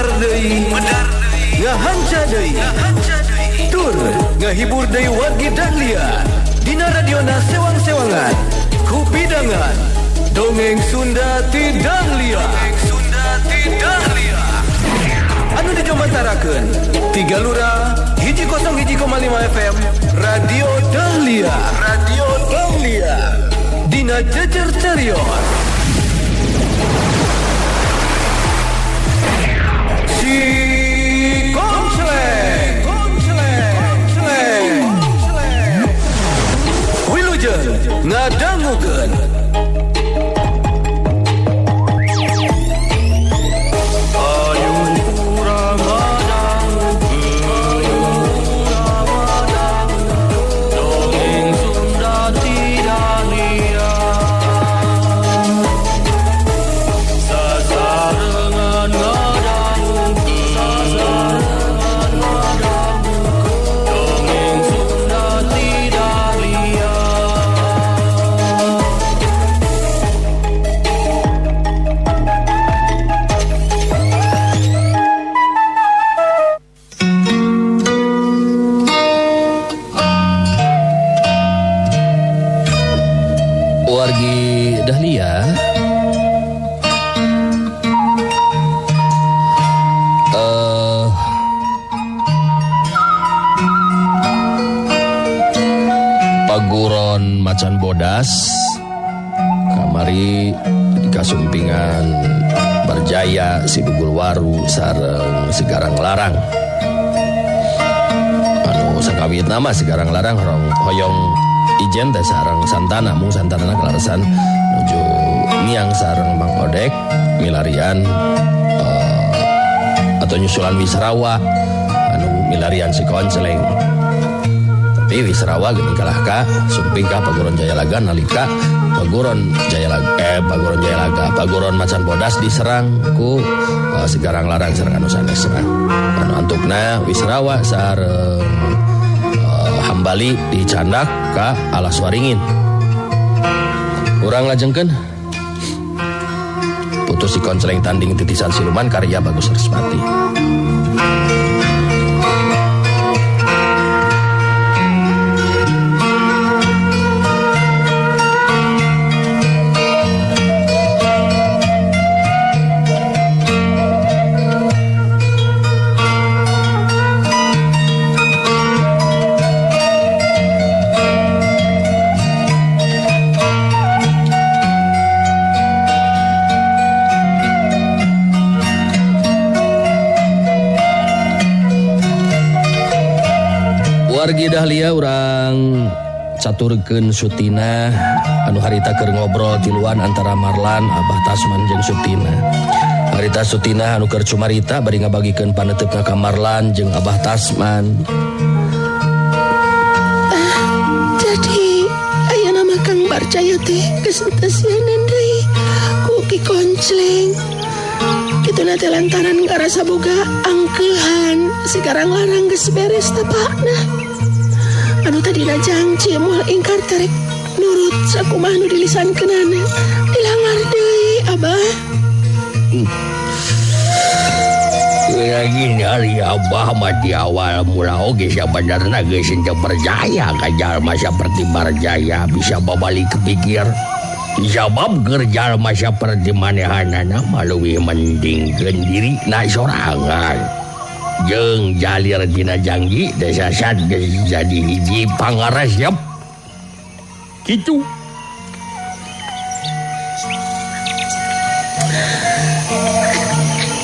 Medar deui, ngahanca deui, tur ngahibur deui wargi Dahlia. Dina radiona sewang-sewangan, kupidangan Dongeng Sunda ti Dahlia. Dongeng Sunda ti Dahlia. Anu dijomantarakeun Tiga Lura 101,5 FM Radio Dahlia. Radio Dahlia. Dina Jejer Carios. Si Koncleng, Koncleng, Koncleng. Wilujeng ngadangukeun. Wargi Dahlia, Paguron Macan Bodas kamari di kasumpingan Barjaya si Bugul Waru sareng Sigarang Larang. Anu sakawit nama Sigarang Larang hoyong ijen teh sareng Santana, mung Santana kelarasan nuju niang sareng Mang Odek milarian atau nyusulan Wisrawa anu milarian si Koncleng. Tapi Wisrawa geuning kalah ka sumping ka Paguron Jayalaga nalika Paguron Jayalaga Paguron Jayalaga Paguron Macan Bodas diserang ku Sigarang Larang sareng anu sanesna. Anu antukna Wisrawa sareng Hambali dicandak ka Alas Waringin. Urang lajengkeun Putus si Koncleng tanding titisan siluman karya Bagus Respati. Wargi Dahlia urang caturkeun Sutina anu harita keur ngobrol tiluan antara Marlan, Abah Tasman jeung Sutina. Harita Sutina anu keur cumarita bari ngabagikeun paneuteup ka Marlan jeung Abah Tasman. Jadi ayeuna mah Kang Barjaya teh geus teu deui ku Ki Koncleng. Kitu na teh lantaran ngarasa boga angkeuhan Sigarang Larang geus beres tapakna. Anu tadina jangji moal ingkar terek nurut sakumaha nu dilisankeunana dilangar deui Abah. Lagi ari Abah mah di awal mula oge sabenerna geus henteu percaya ka jalma saperti Barjaya bisa babalik pikir. Sabab keur jalma saperti manehanana mah leuwih mendingkeun dirina sorangan. Jeung jalir dina janji desa sat geus jadi hiji pangaresep. Kitu.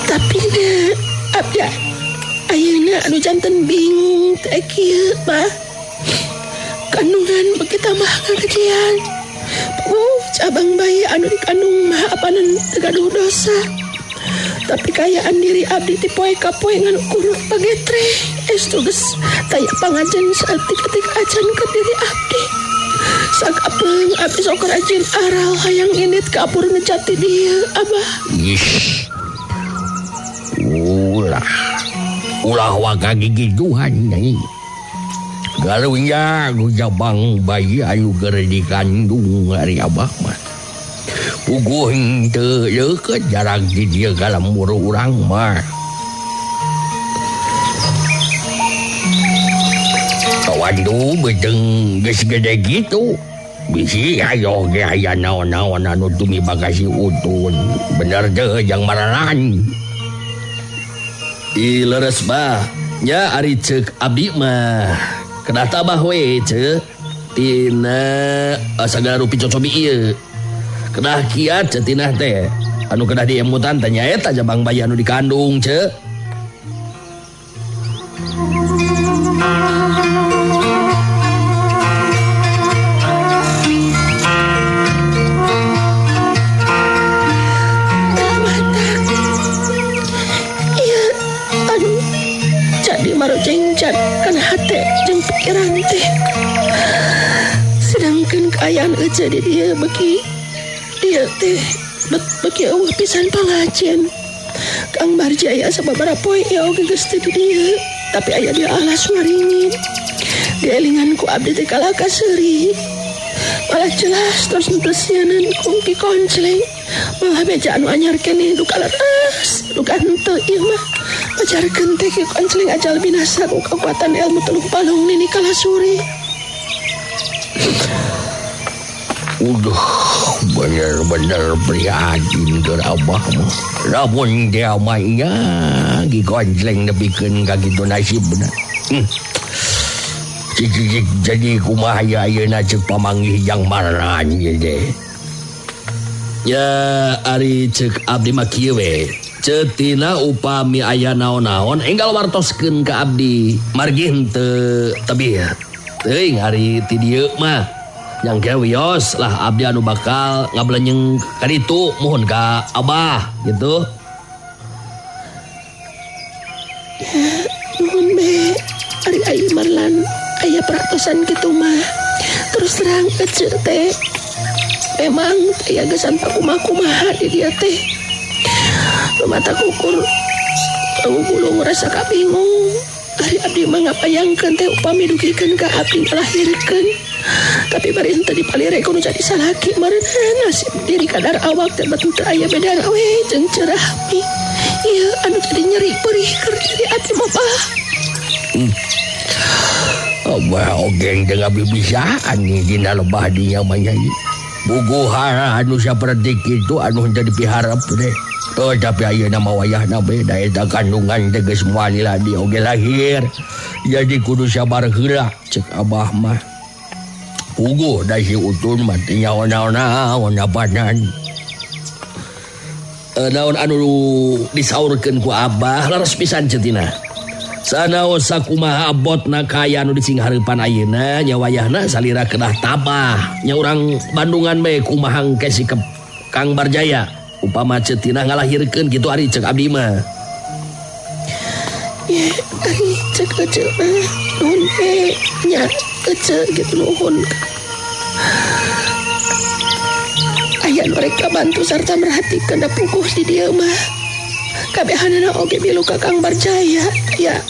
Tapi deh, abdi ayeuna anu janten bingung teh kieu mah. Kandungan beuki tambah ngagedean. Cabang bayi anu dikandung mah apanan teu gaduh dosa. Tapi kayaan diri abdi ti poe ka poe ngan ukur pagetre. Estu geus taya pangajen saeutik-eutik acan ka diri abdi. Sakapeung abdi sok rajin aral hayang indit kapur ngejati dieu Abah. Ish. Ulah. Ulah waka gigituhan nyai. Galunya ku cabang bayi anu keur dikandung ari Abah mah. Puguh henteu leukeut jarak di dieu ka lembur urang mah. Waduh beuteung geus gede kitu. Bisi ayo ge aya naon-naon anu tumiba ka si Utun. Bener teu jang Marlan? Ih leres bah. Nya ari ceuk abdi mah kedah tabah we ceuk tina sagala rupi cocobi ieu. Kedah kiat ceuk tina teh. Anu kedah diemutan teh nyaeta jabang bayi anu dikandung ceuk. Marojengcat kana hate jeung pikiran teh. Sedangkan kaayaan ece di dieu beki dieu teh beki eueuh pisan pangajen. Kang Barjaya sababaraha poe ieu oge geus teu di dieu, tapi aya di alas waringin. Dielingan ku abdi teh kalah ka seuri. Malah jelas terus henteu sieunan ku Ki Koncleng. Malah beja anu anyar keneh duka leres, duka henteu ieu mah. Ajarkeun teh Ki Koncleng ajal binasa ku kekuatan ilmu telung palung nini kalasuri. Udah bener-bener prihatin keur abah mah. Lamun dia mah nya Ki Koncleng nepikeun ka kitu nasibna. Jadi kumaha ayeuna ceuk pamanggih jang Marlan ieu teh. Ya ari ceuk abdi mah kieu we. Cetina upami aya naon-naon enggal wartoskeun ka abdi. Margi henteu tebih. Teuing ari ti dieu mah. Yang ke wios lah abdi anu bakal ngablenyeng ka ditu muhun ka abah gitu. Ya, nuhun be. Ari ai Marlan aya peratosan kitu mah. Terus terang ece teh. Memang aya geus kumaha-kumaha di dieu teh. Mata kukur bulu ngerasa kabingung. Ari abdi mah ngapayangkeun teh upami dugikeun ka abdi ngalahirkeun. Tapi bari henteu dipalire kudu jadi salaki meureun nasib diri kadar awak teh batu teu aya beda we jeung cerahmi. Ieu anu jadi nyeri perih keur diri abdi mah bah. Abah oge teu ngabibisaan dina lebah dinya mah nya. Buguhara anu saperti kitu anu henteu dipiharep teh. Oh, tapi ayeuna mah wayahna beda eta kandungan teh geus moal lila di oge lahir. Jadi kudu sabar heula ceuk abah mah. Puguh da si Utun mah teu nyaho-naon apanan. Naon anu disaurkeun ku abah leres pisan cetina. Sanaos sakumaha abotna kaya anu disinghareupan ayeuna nya wayahna salira kedah tabah. Nya urang Bandungan bae kumaha engke sikep Kang Barjaya. Upama cetina ngalahirkeun kitu ari ceuk abdi mah. Ye, ari ceuk ece mah nuhun we nya ece kitu nuhun. Aya nu rek kabantu sarta merhatikeun da puguh di dieu mah. Kabehanana oge milu ka Kang Barjaya aya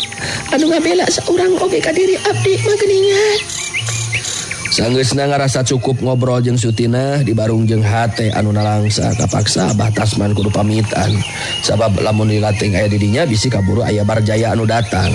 anu ngabela saurang oge ka diri abdi mah geuningan. Sanggeusna ngarasa cukup ngobrol jeung Sutina dibarung jeung hate anu nalangsa kapaksa Abah Tasman kudu pamitan. Sabab lamun dilateng aya di dinya bisi kaburu aya Barjaya anu datang.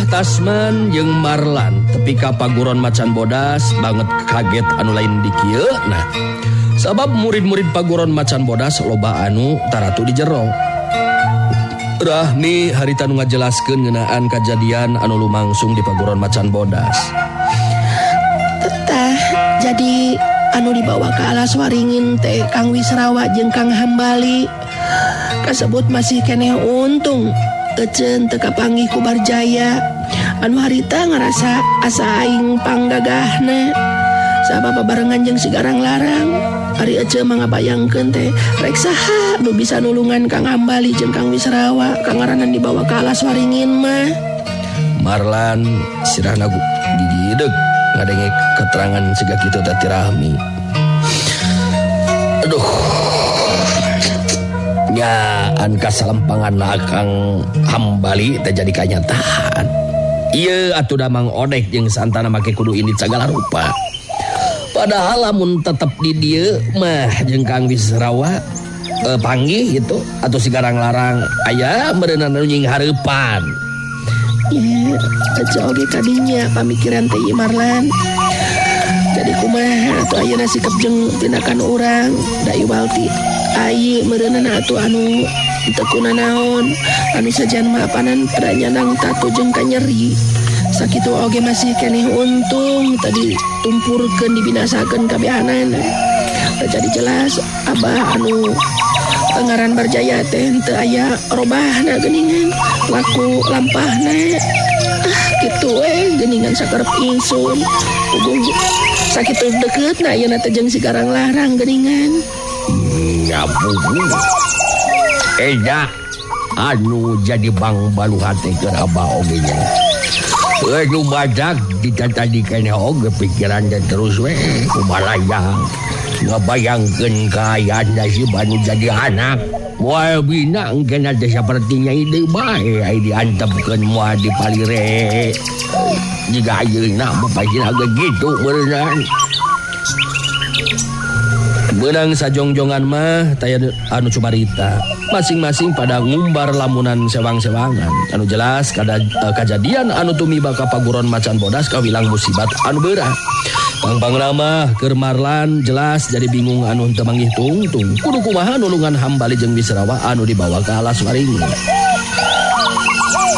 Tasman jeung Marlan tepi ka paguron Macan Bodas banget kaget anu lain di kieu nah. Sabab murid-murid paguron Macan Bodas loba anu taratu di jero. Rahmi harita nu ngajelaskeun ngeunaan kajadian anu lumangsung di paguron Macan Bodas. Tetah jadi Anu dibawa ke alas waringin teh Kang Wisrawa jeung Kang Hambali. Kasebut masih keneh untung eceun teu kapanggih ku Barjaya. Anu harita ngarasa asa aing panggagahna. Sabab babarengan jeung si Garang Larang. Ari ece mah ngabayangkeun teh rek saha nu bisa nulungan Kang Hambali jeung Kang Wisrawa kangaranan dibawa ke alas waringin mah. Marlan sirahna gigideg ngadenge keterangan siga kitu teh ti Rahmi. Aduh. Nyaan kasalempangan Kang Hambali teh jadi kanyataan. Ieu atuh da Mang Odek jeung Santana make kudu indit sagala rupa. Padahal lamun tetep di dieu mah jeung Kang Wisrawa panggih gitu atau si Garang Larang aya meureunna nu nying hareupan. Ya, ece oge kadinya pamikiran teh Marlan. Jadi kumaha atuh ayeuna sikep jeung tindakan urang da iwal ti ai meureunna atuh anu teu kunanaon anu sajan mah apanan pada nyanang tatu jeung kanyeri. Sakitu oge masih keneh untung tadi tumpurkeun dibinasakeun kabehanana. Jadi jelas abah anu pangaran Barjaya teh teu aya robahna geuningan laku lampahna. Ah kitu we geuningan sakarep ingsun. Puguh sakitu deukeutna ayeuna teh jeung si Garang Larang geuningan. Nya puguh. Eda anu jadi bang balu hate keur abah oge nya. Aduh badak ditadi kene oge pikiran teh terus we kumalayang. Ngabayangkeun kaayaan si Banu jadi anak. Moal bina engkeuna teh sapertinya ide bae ai diantepkeun moal dipalire. Jiga ayeuna mah pasti ge kitu beureunan. Beunang sajongjongan mah taya anu cumarita. Masing-masing pada ngumbar lamunan sewang-sewangan. Anu jelas kajadian anu tumiba ka paguron macan bodas kawilang musibat anu beurah. Pangpang mah keur Marlan jelas jadi bingung anu henteu manggih tungtung. Kudu kumaha nulungan Hambali jeung Wisrawa anu dibawa ka alas waringin.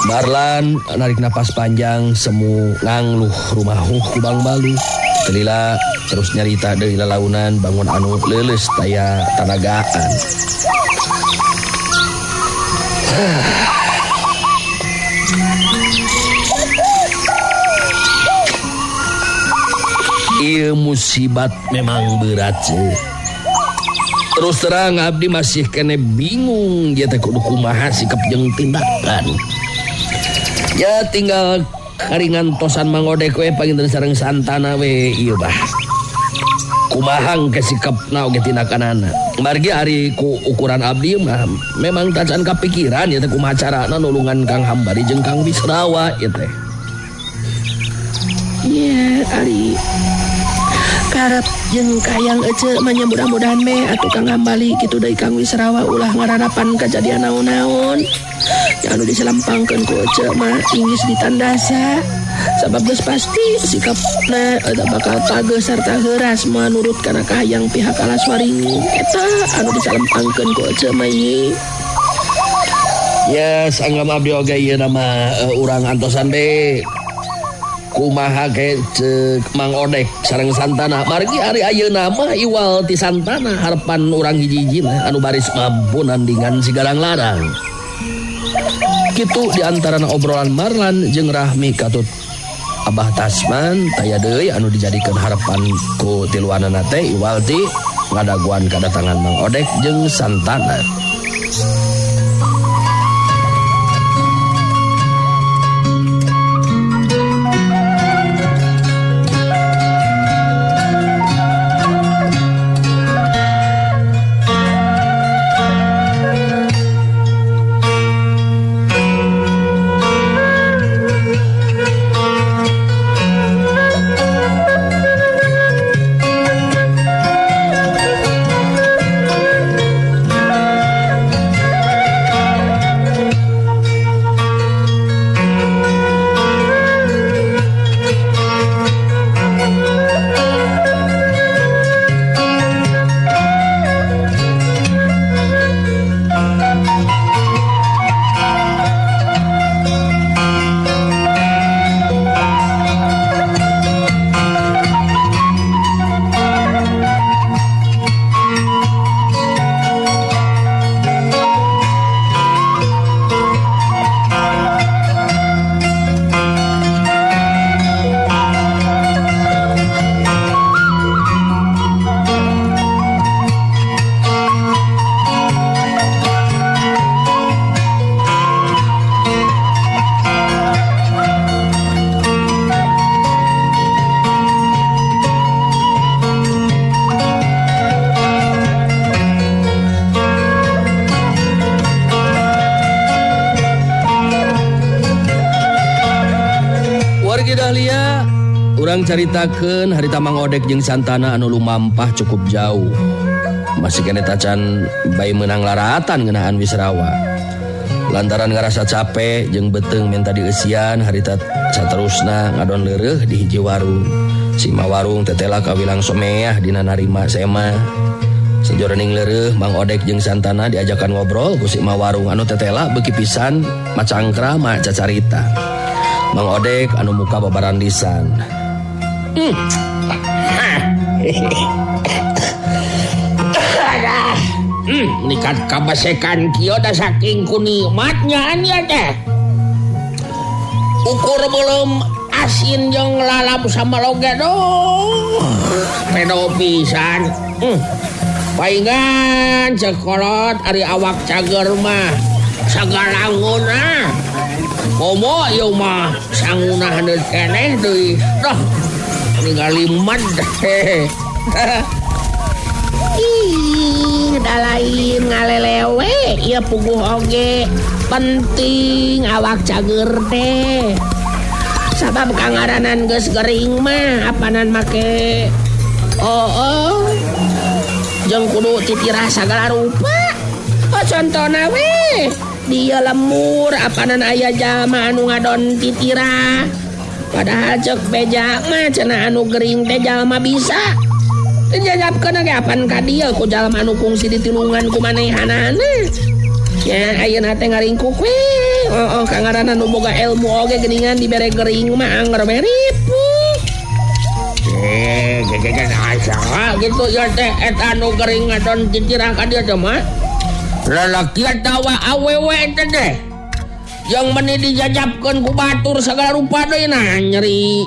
Marlan narik napas panjang semu ngangluh rumahuh ku Bang Balu. Telila terus nyarita deui lalaunan bangun anu leuleus taya tanagaan. Ieu musibat memang berat sih. Terus terang abdi masih kene bingung dia teh kudu kumaha sikap jeung tindakan. Ya tinggal karingan tosan Mang Odek we panginten sareng Santana we ieu bah. Kumaha ke sikapna oge tindakanana. Margi ari ku ukuran abdi mah memang tacan kapikiran ya teh kumaha carana nulungan Kang Hambali jeung Kang Wisrawa ieu teh. Iya, ari karep jeung kayang ece mah nya mudah-mudahan me atuh Kang Hambali kitu deui Kang Wisrawa ulah ngararapan kajadian naon-naon. Ya anu diselampangkeun ku ece mah inggis ditandasa. Sabab geus pasti sikapna eta bakal pageuh sarta heuras manurut kana kahayang pihak alas waringin. Eta anu disalempangkeun ku ece mah ieu. Ya, sanggam abdi oge ieu nama urang antosan be. Kumaha ke cek Mang Odek sareng Santana. Margi ari ayeuna mah iwal ti Santana harapan urang hiji-hiji anu baris mampu nandingan si Garang Larang. Kitu di antarana obrolan Marlan jeung Rahmi katut Abah Tasman taya deui anu dijadikeun harapan ku tiluanana teh iwal ti ngadaguan kadatangan Mang Odek jeung Santana. Wargi Dahlia, urang caritakeun harita Mang Odek jeung Santana anu lumampah cukup jauh. Masih keneh tacan bae meunang laratan ngeunaan Wisrawa. Lantaran ngarasa capek jeung beuteung minta dieusian harita saterusna ngadon leureuh di hiji warung. Si ma warung tetela kawilang someah dina narima sema. Sejoroning leureuh Mang Odek jeung Santana diajakan ngobrol ku si ma warung anu tetela beuki pisan macangkrama cacarita. Mang Odek anu muka babarandisan. Nikat kabasekan kieu da saking ku nikmatnya nya teh. Ukur belum asin jeung lalap sama loge doh. Pedo pisan. Paingan cekolot ari awak cager mah sagalangunah. Komo ieu mah sangunah deui keneh deui. Doh ningali mad. Ih, da lain ngalelewe ieu puguh oge penting awak cager teh. Sabab kangaranan geus gering mah apanan make oh jeung kudu titirah sagala rupa. Oh contona we dia lemur apanan aya jalma anu ngadon titirah. Padahal cek beja mah cenah anu gering teh jalma bisa. Dijajabkeun ge apan ka dieu ku jalma anu kungsi ditilungan ku manehanana. Nya ayeuna teh ngaringkuk we. Oh, kangaranan nu boga ilmu oge geuningan dibere gering mah anger we ripuh. Asa gitu ya teh eta anu gering ngadon titirah ka dieu teh mah. Lalaki atawa awewe teh teh. Yang meni dijajabkeun ku batur sagala rupa deui nah nyeri.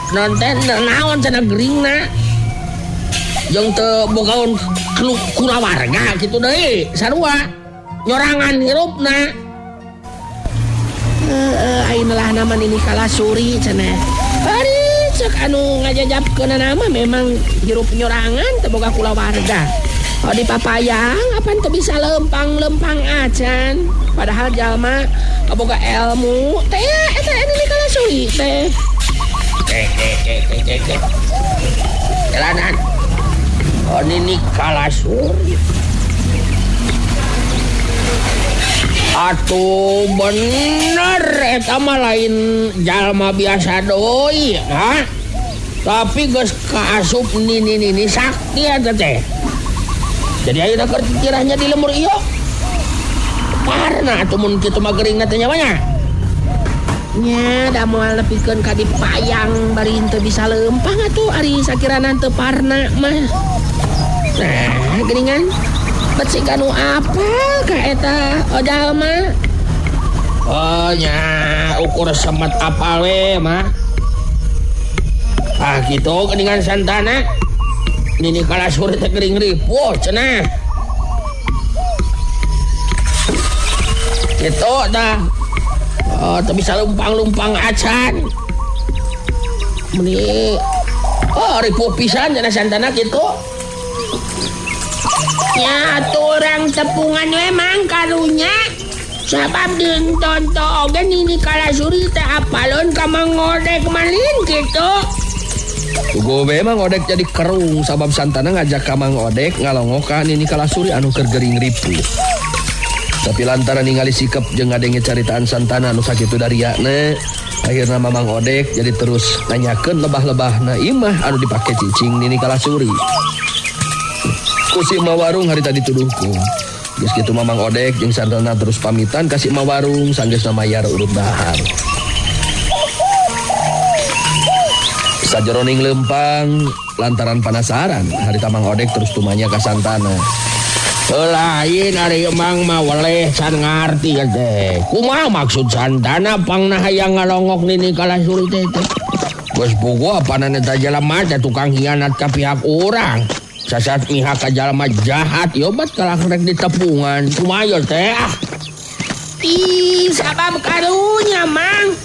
Naon teh naon cenah geringna. Jeung teu bogaon kulawarga kitu deui sarua nyorangan hirupna. Heeh, ayeuna lah nama Nini Kalasuri cenah. Ari cek anu ngajajabkeunana mah memang hirup nyorangan teu boga kulawarga. Oh di papayang apan teu bisa lempang-lempang acan. Padahal jalma boga ilmu teh eta Nini Kalasuri teh. Jalanan. Oh Nini Kalasuri. Atuh bener eta mah lain jalma biasa deui, ha? Tapi geus kaasup nini-nini sakti eta teh. Jadi ayeuna keur titirahnya di lemur ieu. Parna atuh mun kitu mah geuringna teh nya mah. Nya da moal nepikeun ka dipayang bari teu bisa leumpang atuh ari sakirana teu parna mah. Nah, geuningan bet si kanu apa ka eta ojal mah? Oh nya ukur semet apal we mah. Ah kitu geuningan Santana. Nini Kalasuri teh gering ripuh cenah. Kitu tah. Oh, teu bisa lumpang-lumpang acan. Meni oh ripuh pisan cenah Santana kitu. Ya orang tepungan memang karunya. Sabab dintonto oge Nini Kalasuri teh apalon ka Mang Odek malin kitu. Tugu we Mang Odek jadi kerung sabab Santana ngajak ka Mang Odek ngalongok ka Nini Kalasuri anu keur gering ripuh. Tapi lantaran ningali sikep jeung ngadenge caritaan Santana anu sakitu dariana, akhirna Mamang Odek jadi terus nanyakeun lebah-lebahna imah anu dipake cicing Nini Kalasuri. Ku si ma warung harita dituduhkeun. Geus kitu Mamang Odek jeung Santana terus pamitan ka si ma warung sanggeusna mayar urut dahar. Sajeroning leumpang lantaran panasaran harita Mang Odek terus tumanya ka Santana. Lain ari Mang mah weleh can ngarti teh. Kumaha maksud Santana pangna hayang ngalongok Nini Kalasuri teh teh? Geus puguh apanan eta jalma teh tukang hianat ka pihak urang. Sasat mihak ka jalma jahat ieu bat kalah rek ditepungan. Kumaha ieu teh? Ih, sabab karunya Mang.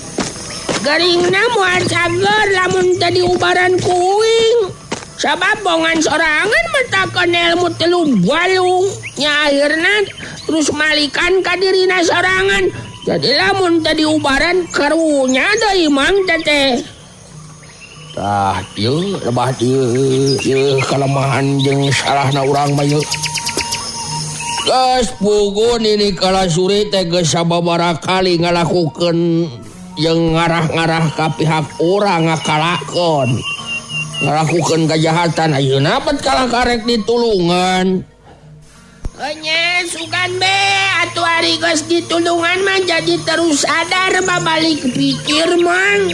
Geringna moal cager lamun teh diubaran kuing. Sabab bongan sorangan metakeun ilmu telu balung. Nya akhirna terus malikan ka dirina sorangan. Jadi lamun tadi ubaran karunya deui Mang teh. Tah ieu lebah ieu ieu kalemahan jeung salahna urang mah ieu. Geus puguh Nini Kalasuri teh geus sababaraha kali ngalakukeun jeung ngarah-ngarah ka pihak urang ngakalakon. Ngalakukeun kajahatan ayeuna bet kalah karek ditulungan. Nya sugan be atuh ari geus ditulungan mah jadi terus sadar babalik pikir Mang.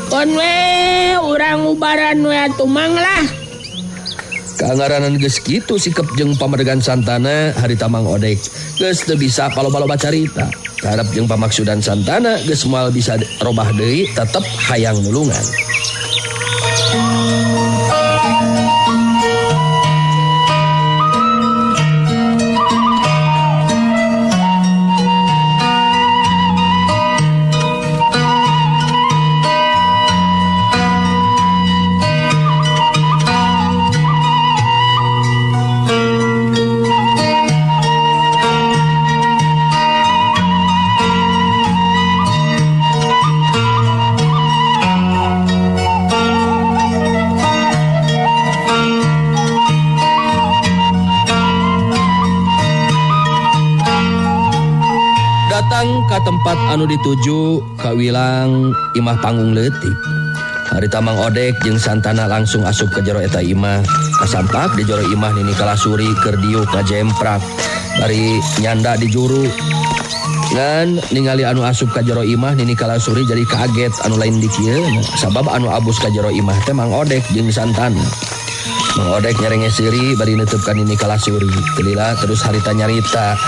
Kon we urang ubaran we atuh Mang lah. Kangaranan geus kitu sikep jeung pamergan Santana harita Mang Odek geus teu bisa paloba-loba carita. Karep jeung pamaksudan Santana geus moal bisa robah deui tetep hayang nulungan. Datang ka tempat anu dituju kawilang imah panggung leutik. Harita Mang Odek jeung Santana langsung asup ke jero eta imah. Kasampak di jero imah Nini Kalasuri keur diuk ngajemprak bari nyanda di juru. Ngan ningali anu asup ka jero imah Nini Kalasuri jadi kaget anu lain di kieu sabab anu abus ka jero imah teh Mang Odek jeung Santana. Mang Odek nyerenge seuri bari neuteupkeun ka Nini Kalasuri. Teu lila terus harita nyarita.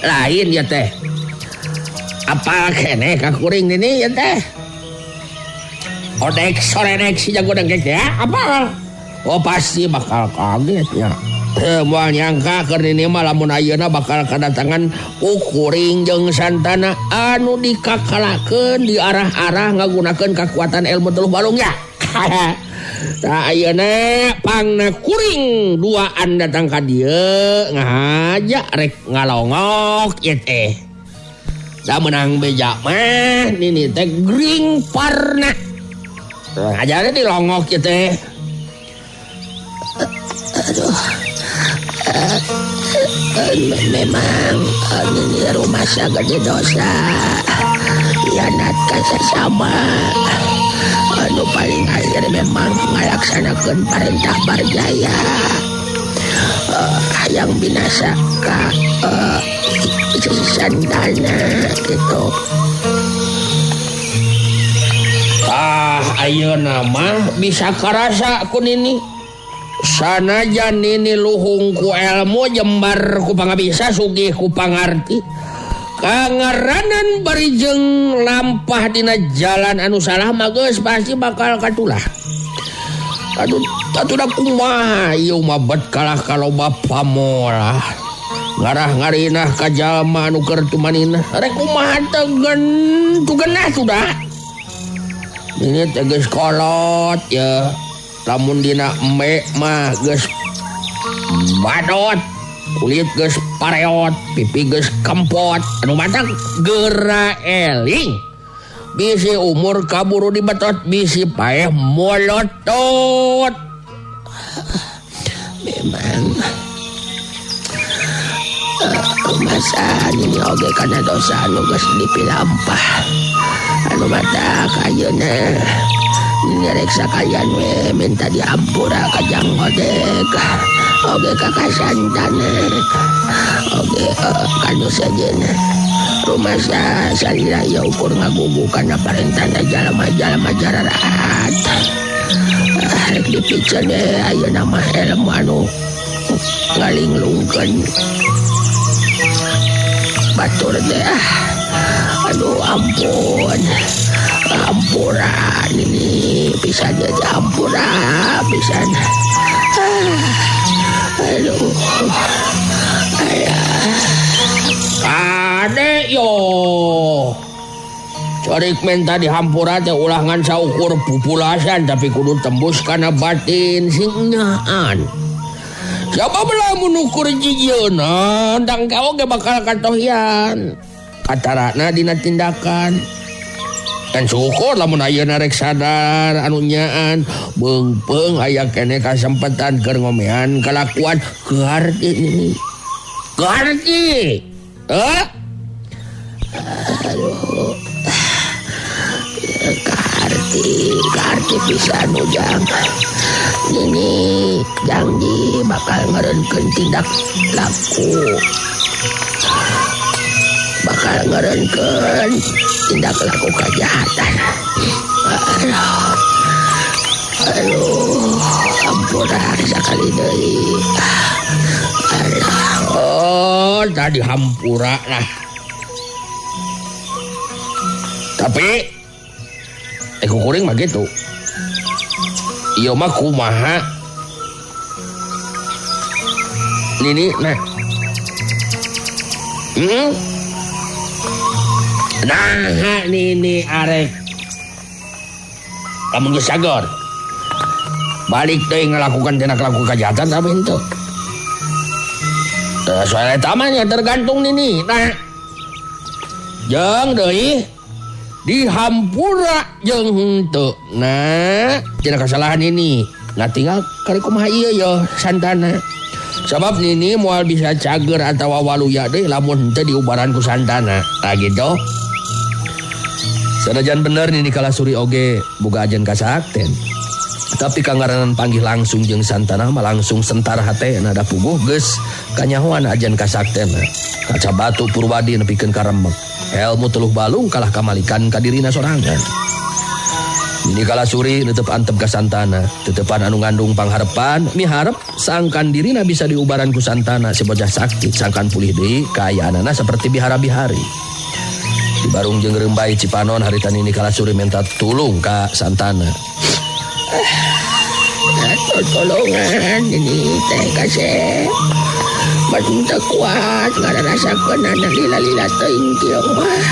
Lain ya teh. Apa kene ka kuring nini ya teh? Odek sorenek si jago dengkek ya apa? Oh pasti bakal kaget ya. Moal nyangka keur nini mah lamun ayeuna bakal kadatangan ku kuring jeung Santana anu dikakalakeun di arah-arah ngagunakeun kakuatan ilmu teluh balung ya. Tah ayeuna pangna kuring duaan datang ka dieu ngahaja rek ngalongok ieu teh. Da meunang beja mah nini teh gering parna. Ngajare dilongok ieu teh. Aduh. Memang ini rumah gede dosa hianat ka sesama anu paling akhir memang ngalaksanakeun parentah Barjaya hayang binasa ka Santana gitu. Ah ayeuna mah bisa karasa ku nini. Sanajan nini luhung ku ilmu jembar ku pangabisa sugih ku pangarti. Kangaranan bari jeung lampah dina jalan anu salah mah geus pasti bakal katulah. Aduh, atuh da kumaha ieu mah bet kalah kaloba pamolah. Ngarah ngarinah ka jalma anu keur tumaninah. Rek kumaha teh tugenah sudah. Ini teh geus kolot ya. Lamun dina embe mah geus badot, kulit geus pareot, pipi geus kempot, anu matak geura eling. Bisi umur kaburu dibetot, bisi paeh molotot. Memang masa nini oge kana dosa anu geus dipilampah. Anu matak ayeuna nyereksa kalian we minta diampura ka Jang Odek oge ka Santana oge kanu sejen rumasa salila ya ukur ngagugu kana parentana jalma-jalma jararat rek dipiceun ayeuna mah ilmu anu ngalinglungkeun batur teh. Aduh ampun, ampuran ini bisa jadi ampura pisan. Aduh, ayah. Kade yo. Cerik menta dihampura teh ulah ngan saukur pupulasan tapi kudu tembus kana batin sing nyaan. Siapa lamun ukur jijieuna dang oge bakal katohian. Katarana dina tindakan. Dan syukur lamun ayeuna rek sadar anu nyaan beungpeung aya keneh kasempatan keur ngomean kalakuan keharti ini. Keharti. Heh? Aduh. Kaharti pisan ujang. Nini janji bakal ngareunkeun tindak laku. Bakal ngareunkeun tindak laku kejahatan. Aduh. Aduh, ampun sakali deui. Aduh. Oh, tadi hampura lah. Tapi kuring mah gitu. Ieu mah kumaha? Nini nah. Nah, nini arek. Lamun geus sagor. Balik deui ngalakukan tindak laku kejahatan tapi henteu. Soal eta mah nya tergantung nini. Nah. Jeung deui dihampura jeung henteu. Nah, tina kesalahan ini. Nah, tinggal kari kumaha ieu yo Santana. Sabab nini moal bisa cager atawa waluya deui lamun henteu diubaran ku Santana. Tah gitu. Sanajan bener Nini Kalasuri oge boga ajen kasakten. Tapi kangaranan panggih langsung jeung Santana mah langsung sentar hatena da puguh geus kanyahoan ajen kasaktena. Kaca batu Purwadi nepikeun ka remek. Elmu teluh balung kalah kamalikan ka dirina sorangan. Nini Kalasuri netep antep ka Santana, tetepan anu ngandung pangharepan, miharep sangkan dirina bisa diubaran ku Santana si bocah sakti, sangkan pulih deui kaayaanana seperti bihara-bihari. Di barung jeung Rembai Cipanon harita Nini Kalasuri minta tulung ka Santana. Tolongan ini teh kasep. Batin teu kuat ngararasakeun anak lila-lila teuing kieu mah.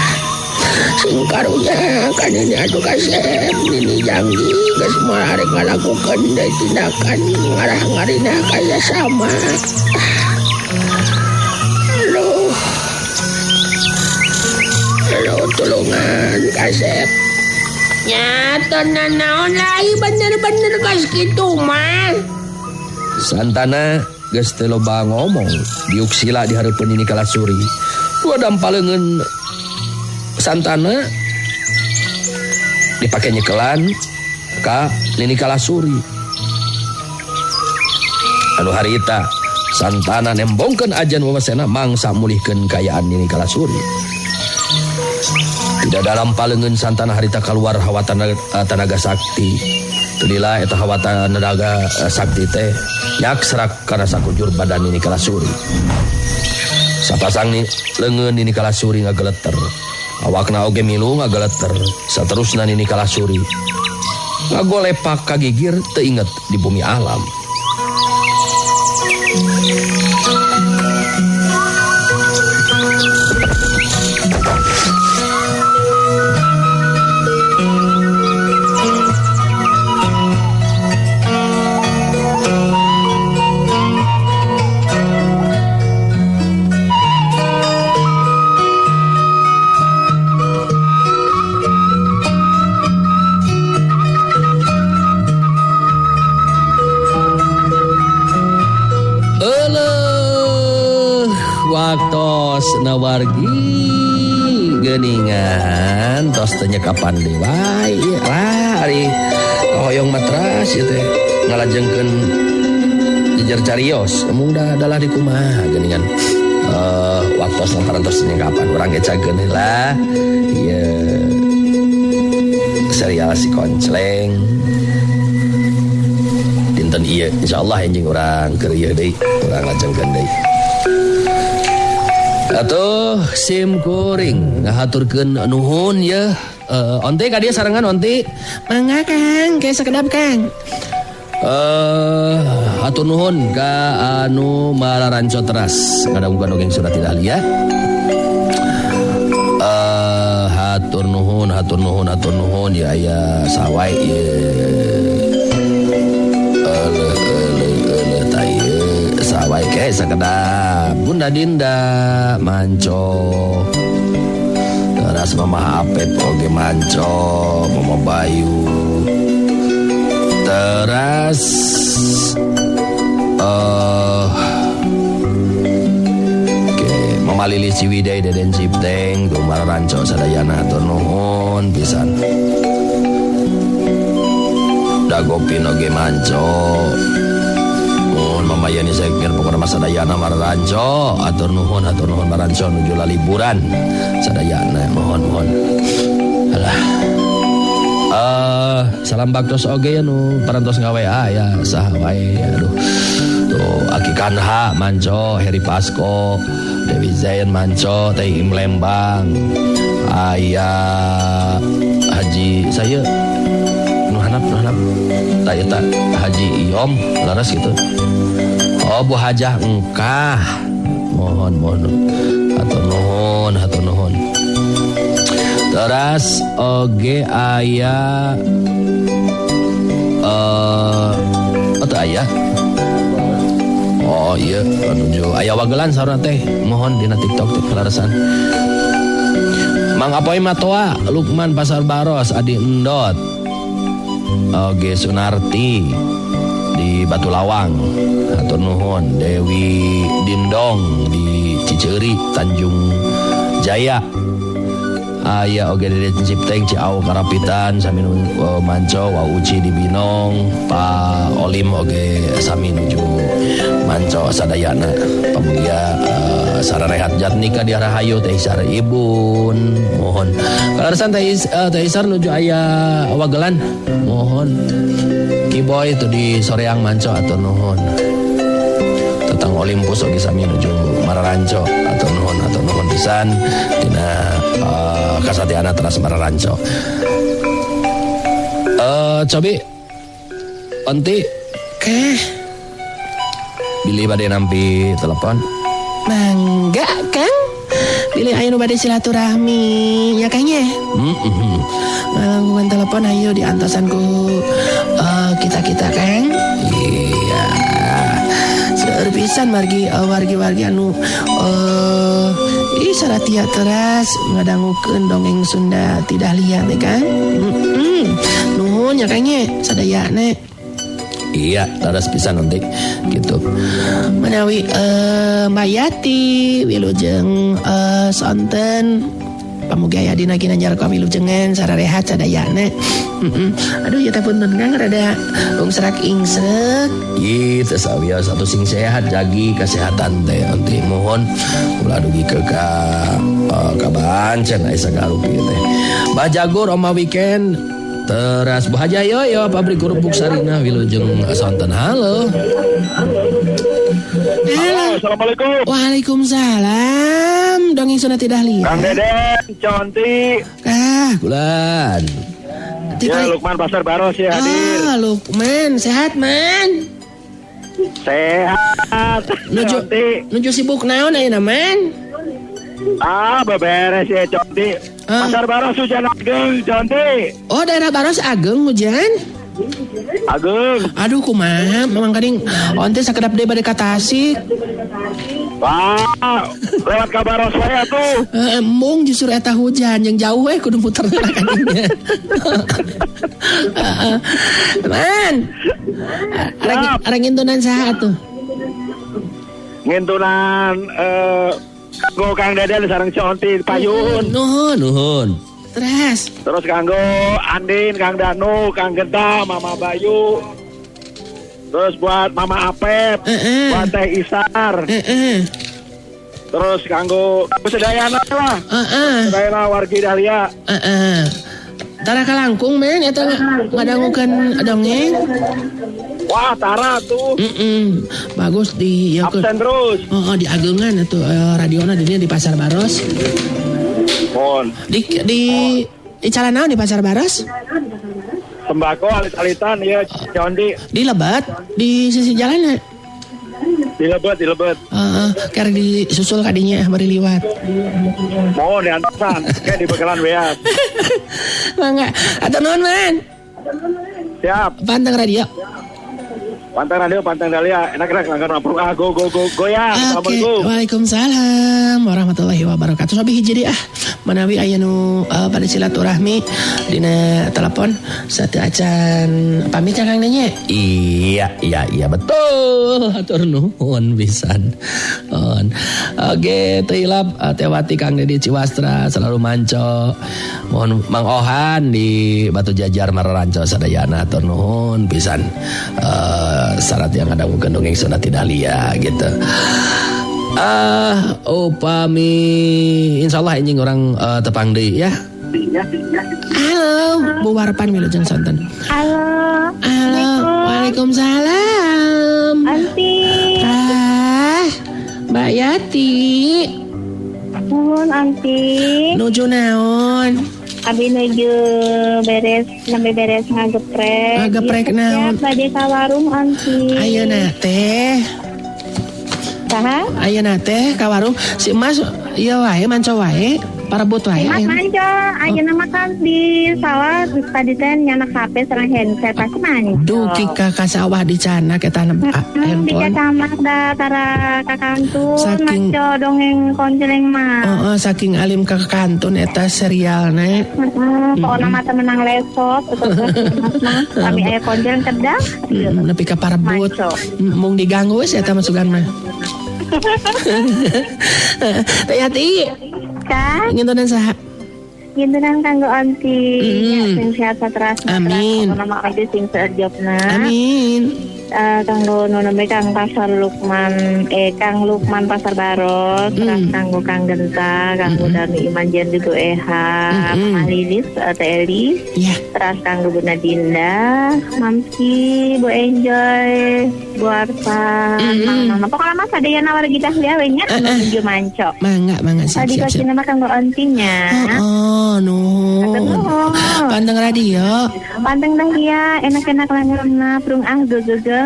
Sing karunya kan ini atuh kasep nini janji geus moal arek ngalakukeun deui tindakan ngarah ngarina kaya sama. Aduh. Aduh tulungan kasep. Nyata nanaon lain bener-bener kos kitu mah. Santana geus teu loba ngomong, diuk sila di hareupeun Nini Kalasuri. Dua dampaleungeun Santana dipake nyekelan ka Nini Kalasuri. Anu harita Santana nembongkeun ajan wawasena mangsa mulihkeun kaayaan Nini Kalasuri. Tidak dalam palengan Santana harita keluar hawa tanaga sakti. Tulila eta hawa tanaga sakti teh nyakserak kana sakujur badan Nini Kalasuri. Sapasang ni leungeun Nini Kalasuri ngageleter. Awakna oge milu ngageleter. Saterusna Nini Kalasuri ngagolepak ka gigir teu inget di bumi alam. Nawargi geuningan tos teu nyekapan deui wae lah ari kahoyong matras ieu teh ngalajengkeun jejer carios mung da dalah di kumaha geuningan waktos parantos nyekapan urang ge cageun heula ieu serial si Koncleng dinten ieu insyaallah enjing urang keur ieu deui urang lajengkeun deui. Atuh sim kuring ngahaturkeun nuhun ye. Onti ka dieu sarengan onti. Mangga Kang, ke sakedap Kang. Hatur nuhun ka anu mararanco teras ngadangguan dongeng surat Dahlia. Hatur nuhun Hatur nuhun hatur nuhun ya aya sawai ye. Eleuh eleuh eleuh tah ieu sawai ke sakedap Bunda Dinda manco. Teras Mama Apep oge manco, Mama Bayu. Teras Mama Lili Ciwidey Deden Cipteng Dumar Ranco sadayana hatur nuhun pisan. Dagopin oge manco. Nuhun Mama Yani Sekir pokona mah sadayana maranco hatur nuhun maranco nuju laliburan sadayana mohon mohon. Alah. Salam baktos oge ya nu parantos nga-WA ya saha wae aduh. Tuh Aki Kanha manco, Heri Pasko, Dewi Zain manco, Teh Im Lembang, aya Haji saya nu hanap tah eta Haji Iyom laras gitu. Oh Bu Hajah engkah mohon mohon hatur nuhun hatur nuhun. Teras oge aya atau aya oh iya menuju aya wagelan saurna teh mohon dina TikTok teh kalarasan. Mang Apoy Matoa Lukman Pasar Baros Adi Endot oge Sunarti di Batu Lawang hatur nuhun Dewi Dindong di Ciceuri Tanjung Jaya aya oge Dede Cipteng Ciau Karapitan sami manco Wa Uci di Binong Pa Olim oge sami nuju manco sadayana pamugia sararehat jatnika di Rahayu Teh Isar Ibun mohon kalarasan Teh Isar nuju aya wagelan mohon Kiboy itu di Soreang manco atau nuhun tentang Olympus oge sami nuju mararanco atau nuhun pisan dina kasatiana teras mararanco. Cobi onti keh bilih bade nampi telepon mangga Kang bilih ayo nu bade silaturahmi ya Kang ye. Ngalangkungan telepon ayo diantosan ku kita-kita Kang. Iya. Seueur pisan margi wargi-wargi anu saratia teras ngadangukeun dongeng Sunda tidak lihat teh Kang. Nuhun ya Kang ye sadayana. Iya, teras pisan nanti gitu. Menawi Mbak Yati wilujeng sonten pamugi aya dina ginanjar kawilujengan sararehat sadayana. Aduh ya teh punten Kang rada ungsrak ingsrek. Gitu sawios satu sing sehat jagi kesehatan teh nanti mohon ulah dugi ke ka bancen aya sagarupi teh. Bah Jagur Oma Weekend teras Bu Haja Yoyo pabrik kerupuk Sarinah wilujeng sonten. Halo. Halo. Assalamualaikum. Waalaikumsalam. Dongeng Sunda tidak lihat. Kang Deden, Conti. Ah, bulan. Ya, Lukman Pasar Baros ya hadir. Ah, Lukman, sehat, Man? Sehat. Nuju sibuk naon ayeuna, Man? Ah, beberes ya, Conti. Pasar Baros hujan ageng, Conti. Oh, daerah Baros ageng hujan? Ageng. Aduh, kumaha, memang kading onte sakedap deui bade ka Tasik. Wah, lewat ka Baros saya tuh. Embung justru eta hujan yang jauh we kudu muter ka dinya. Man. Arek ngintunan saha atuh? Ngintunan kanggo Kang Deden sareng Conti payun. Nuhun, nuhun. Terus kanggo Andin, Kang Danu, Kang Genta, Mama Bayu. Terus buat Mama Apep, buat Teh Isar. Terus kanggo sedayana lah. Sedayana wargi Dahlia. Tara kalangkung men eta ngadangukeun dongeng. Wah, tara tuh. Bagus di ya absen terus. Oh, di agengan atuh radiona di dinya di Pasar Baros. Mohon. Di calon naon di Pasar Baros? Sembako alit-alitan ya, Condi. Di lebat di sisi jalan. Di lebet, di lebet. Heeh, keur disusul kadinya bari liwat. Mohon diantosan, kayak di bekalan beas. Mangga, atur nuhun Man. Siap. Panteng radio. Panteng radio, panteng Dahlia. Enak-enak langgar lampung. Ah, go go go goyang. Oke, Assalamualaikum. waalaikumsalam warahmatullahi wabarakatuh. Sobi hiji deui ah. Manawi aya nu pada silaturahmi dina telepon satu acan pamit ya Kang Nenya. Iya betul. Hatur nuhun pisan. Oke, teu hilap Tewati Kang Dedi Ciwastra selalu manco. Mohon Mang Ohan di Batu Jajar Mararanco sadayana hatur nuhun pisan. Syarat yang ada mungkin dongeng Sunda tidak lia gitu. Upami insyaallah anjing orang tepang deui ya. Halo, Bu Warpan wilujeng sonten. Halo. Halo, waalaikumsalam. Anti. Ah, Mbak Yati. Nuhun Anti. Nuju naon? Abi nuju beres, sampai beres ngageprek. Ngageprek naon? Siap, bade ka warung Anti. Ayeuna teh. Saha? Ayeuna teh ka warung si Mas ieu wae manco wae, parebut wae. Mas manco, ayeuna mah kan di sawah tadi teh nyanak HP sareng handset pasti manco. Duh, ka sawah di canak eta handphone. Di camak da tara ka kantun manco dongeng konceleng mah. Heeh, saking alim ka kantun eta serialna. Heeh, pokona mah teu menang lesot atau mah kami aya konceleng kedah. Nepi ka parebut. Mung diganggu we eta masukan mah. Teh Yati. Kang, ngintunan saha? Ngintunan kanggo Anti. Sing sehat sateras. Amin. Nama Anti sing seujobna. Amin. Kanggo nunembe Kang Pasar Lukman, Kang Lukman Pasar Baros, terus kanggo Kang Genta, kanggo Dami Iman Jan Dudu Eha, Mama Lilis, Teh Elis, terus kanggo Bunda Dinda, Mamsi, Bu Enjoy, Bu Arfa, Mang Mama. Pokoknya mah sadayana wargi Dahlia we nya nuju manco. Mangga, mangga siap siap. Adi nama kanggo Antinya. Oh, nuhun. Panteng radio. Panteng Dahlia, enak-enak langarna prung ah go go go.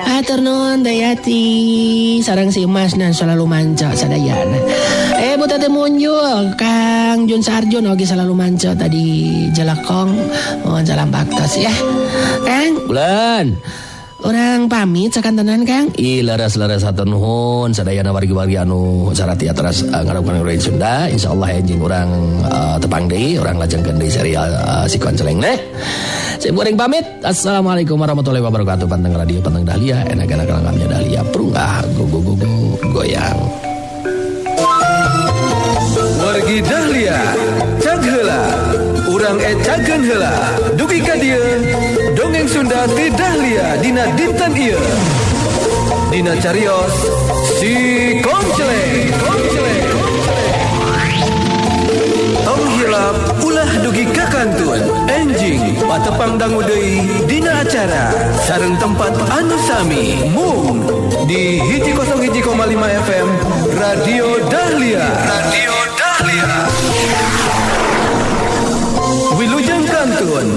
Hatur nuhun Dayati sareng si Mas na selalu manca sadayana. Bu Tete Munjul, Kang Jun Sarjun oge selalu manca tadi Jelekong. Mohon salam baktos ya. Kang, bulan. Orang pamit sakantenan Kang. Ih leres-leres hatur nuhun sadayana wargi-wargi anu saratia teras ngaraukeun urang Sunda. Insyaallah enjing urang tepang deui, urang lajengkeun deui serial si Konceleng ne. Saya goreng pamit. Assalamualaikum warahmatullahi wabarakatuh. Panteng radio, panteng Dahlia, enak-enak langgamnya Dahlia. Prungah go go go go goyang. Wargi Dahlia, cag heula. Urang ecakeun heula. Dugi ka dieu. Dongeng Sunda ti Dahlia dina dinten ieu. Dina carios si Konceleng. Konceleng. Tong hilap ulah dugi ka kantun. Enjing patepang dangu deui dina acara sareng tempat anu sami mung di 101,5 FM Radio Dahlia. Radio Dahlia. Wilujeng kantun.